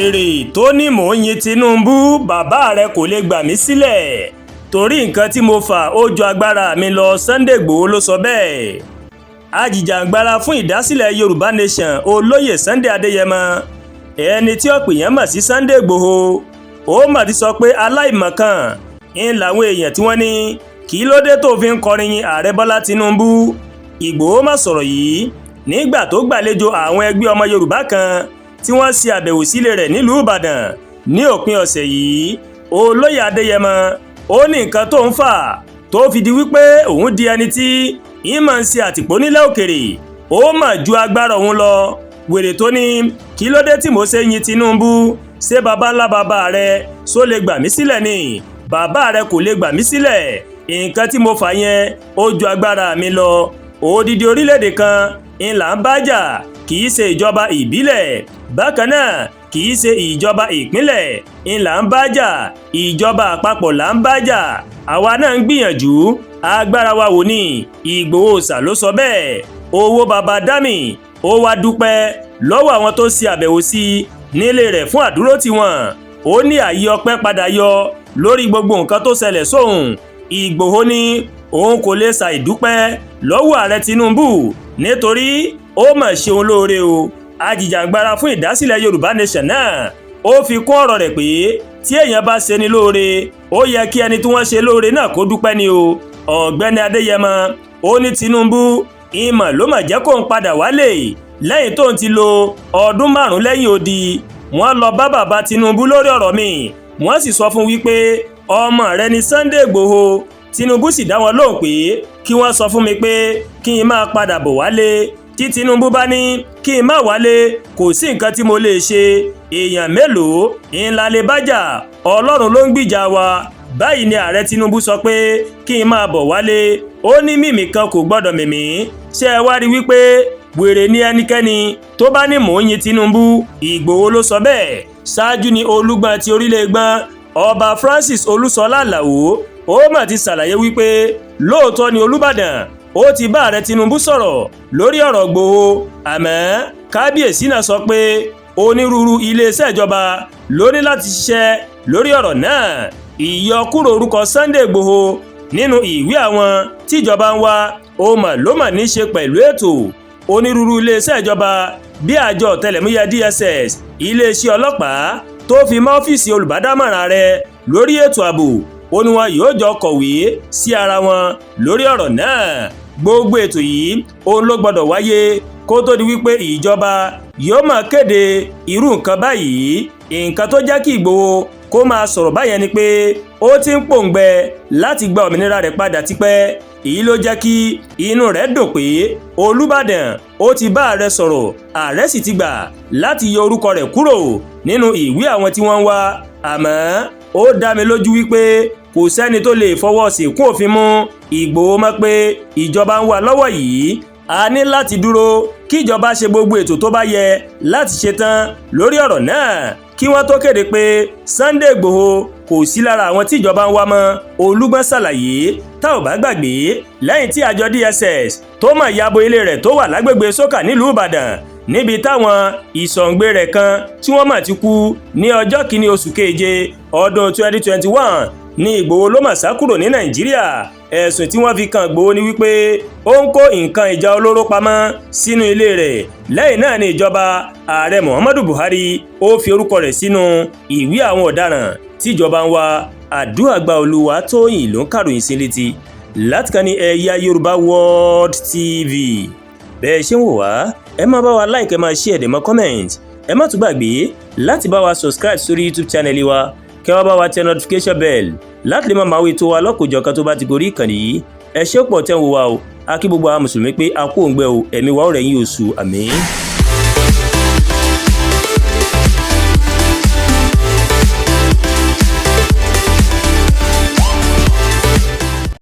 Wèrè tó ní mò ń yin Tinubu, bàbá rẹ̀ kò lè gbà mí sílẹ̀ torí nǹkan tí mo fà ó ju agbára mi lọ, Sunday Igboho ló sọ bẹ́ẹ̀. Ajìjàǹgbara fún ìdásílẹ̀ Yorùbá Nation, Olóyè Sunday Adéyẹmọ, ẹni tí ọ̀pọ̀ èèyàn mọ̀ sí Sunday Igboho, ó mà ti sọ pé aláìmọ̀kan ń làwọn èèyàn tí wọ́n ní kí ló dé tó fi ń kọrin yin Ààrẹ Bọ́lá Tinubu. Ìgbòho má sọ̀rọ̀ yìí nígbà tó gbàlejò àwọn ẹgbẹ́ ọmọ Yorùbá kan tí wọ́n ṣe àbẹ̀wò sílé rẹ̀ nílùú Ìbàdàn ní òpin ọ̀sẹ̀ yìí. Olóyè Adéyẹmọ ó ní nǹkan tó ń fà tó fi di wípé òun di ẹni tí ìmọ̀ ń ṣe àtìpó nílẹ̀ òkèrè, ó mà ju agbára òun lọ. Wèrè tó ní kí ló dé tí mo ṣe yin Tinubu, ṣé baba ńlá bàbá rẹ ṣó lè gbà mí sílẹ̀ ni? Bàbá rẹ kò lè gbà mí sílẹ̀. Nǹkan tí mo fà yẹn, ó ju agbára mi lọ. Odidi orílẹ̀-èdè kan ńlá ń bá jà, kì í ṣe ìjọba ìbílẹ̀. Bákan náà, kì í ṣe ìjọba ìpínlẹ̀ ńlá ń bá jà, ìjọba àpapọ̀ là ń bá jà. Àwa náà ń gbìyànjú agbára wa wò ní. Ìgbòho ṣà ló sọ bẹ́ẹ̀. Owó baba dami ó wá dúpẹ́ lọ́wọ́ àwọn tó ṣe àbẹ̀wò sí i nílé rẹ̀ fún àdúró tiwọn. Ó ní àyè ọpẹ́ padà yọ lórí gbogbo nǹkan tó ṣẹlẹ̀ sóhun. Ìgbòho ní òun kò lè ṣàìdúpẹ́ lọ́wọ́ Ààrẹ Tinubu nítorí ó mà ṣeun lóore o. Ajìjàǹgbara fún ìdásílẹ̀ Yorùbá Nation náà ó fi kún ọ̀rọ̀ rẹ̀ pé tí èèyàn bá ṣe ni lóore, ó yẹ kí ẹni tí wọ́n ṣe lóore náà kó dúpẹ́ ni o. Ọ̀gbẹ́ni Adéyẹmọ ó ní Tinubu ìmọ̀ ló mà jẹ́ kó ń padà wálé lẹ́yìn tóun ti lo ọdún 5 lẹ́yìn odi. Wọ́n lọ bá bàbá Tinubu lórí ọ̀rọ̀ mi, wọ́n sì sọ fún wípé ọmọ rẹ̀ ni Sunday Igboho. Tinubu sì dá wọn lóhùn pé kí wọ́n sọ fún mi pé kí n máa padà bọ̀ wálé. Tí Tinubu bá ní kí n má wálé, kò sí nǹkan tí mo lè ṣe. Èèyàn mélòó ńlá lè bájà? Ọlọ́run ló ń gbìjà wa. Báyìí ni Ààrẹ Tinubu sọ pé kí n máa bọ̀ wálé. Ó ní mímì kan kò gbọ́dọ̀ mìmí. Ṣé ẹ wá rí wípé wèrè ní ẹnikẹ́ni tó bá ní mò ń yin Tinubu? Ìgbòho ló sọ bẹ́ẹ̀. Ṣáájú ni Olúgbọ́n ti orílẹ̀ gbọ́n, Ọba Francis Olúṣọlá Àlàó, ó mà ti ṣàlàyé wípé lóòótọ́ ni Olúbàdàn ó ti bá Ààrẹ Tinubu sọ̀rọ̀ lórí ọ̀rọ̀ Ìgbòho, àmọ́ kábíyèsí náà sọ pé onírúurú iléeṣẹ́ ìjọba ló ní láti ṣiṣẹ́ lórí ọ̀rọ̀ náà. Ìyọkúrò orúkọ Sunday Ìgbòho nínú ìwé àwọn tíjọba ń wá, ó mà ló mà ní í ṣe pẹ̀lú ètò onírúurú iléeṣẹ́ ìjọba bí àjọ ọ̀tẹlẹ̀múyẹ́ DSS, iléeṣẹ́ ọlọ́pàá, tó fi mọ́ ọ́fíìsì olùbádámọ̀ràn ààrẹ lórí ètò ààbò. Ó ní wọn yóò jọ kọ̀wé sí ara wọn lórí ọ̀rọ̀ náà. Gbogbo ètò yìí òun ló gbọ́dọ̀ wáyé kó tó di wípé ìjọba yóò máa kéde irú nǹkan báyìí. Nǹkan tó jẹ́ kí Ìgbòho kó máa sọ̀rọ̀ báyẹn ni pé ó ti ń pòǹgbẹ láti gba òmìnira rẹ̀ padà tipẹ́. Èyí ló jẹ́ kí inú rẹ̀ dùn pé Olúbàdàn ó ti bá ààrẹ sọ̀rọ̀, ààrẹ sì ti gbà láti yọ orúkọ rẹ̀ kúrò nínú ìwé àwọn tí wọ́n ń wá. Àmọ́ ó dá mi lójú wípé kò sẹ́ni tó lè fọwọ́ síkún òfin mú Ìgbòho mọ́ pé ìjọba ń wá lọ́wọ́ yìí. A ní láti dúró kí ìjọba ṣe gbogbo ètò tó bá yẹ láti ṣe tán lórí ọ̀rọ̀ náà kí wọ́n tó kéde pé Sunday Igboho kò sí lára àwọn tí ìjọba ń wá mọ́, Olúgbọ́n ṣàlàyé. Tá ò bá gbàgbé, lẹ́yìn tí àjọ DSS tó mọ̀ yabo ilé rẹ̀ tó wà lágbègbè Sókà nílùú Ìbàdàn, níbi táwọn ìsọ̀ǹgbé rẹ̀ kan tí wọ́n mọ̀ ti kú ní ọjọ́ 1 oṣù keje ọdún 2021, ní Ìgbòho ló mà sá kúrò ní Nàìjíríà. Ẹ̀sùn tí wọ́n fi kan Ìgbòho ni wípé ó ń kó nǹkan ìjà olóró pamọ́ sínú ilé rẹ̀. Lẹ́yìn náà ni ìjọba Ààrẹ Muhammadu Buhari ó fi orúkọ rẹ̀ sínú ìwé àwọn ọ̀daràn tíjọba ń wá. Àdúràgbà Olúwa Tóyìn ló ń kàròyìn sí létí láti kan ní Ẹ̀yà Yorùbá World TV. Bẹ́ẹ̀ ṣe ń wò wá, ẹ máa bá wa like, ẹ máa share, ẹ máa comment. Ẹ má tún gbàgbé láti bá wa subscribe sórí YouTube channel wa, kẹ́ wá bá wa tẹ notification bell láti lè máa máa wo ètò wa lọ́kòjọ̀kan tó bá ti gorí ìkànnì yìí. Ẹ ṣé pọ̀ tẹ́ ń wò wá o. A kí gbogbo àwọn mùsùlùmí pé a kú òǹgbẹ o. Ẹ̀mí wa ó rẹ̀ yín oṣù, àmín.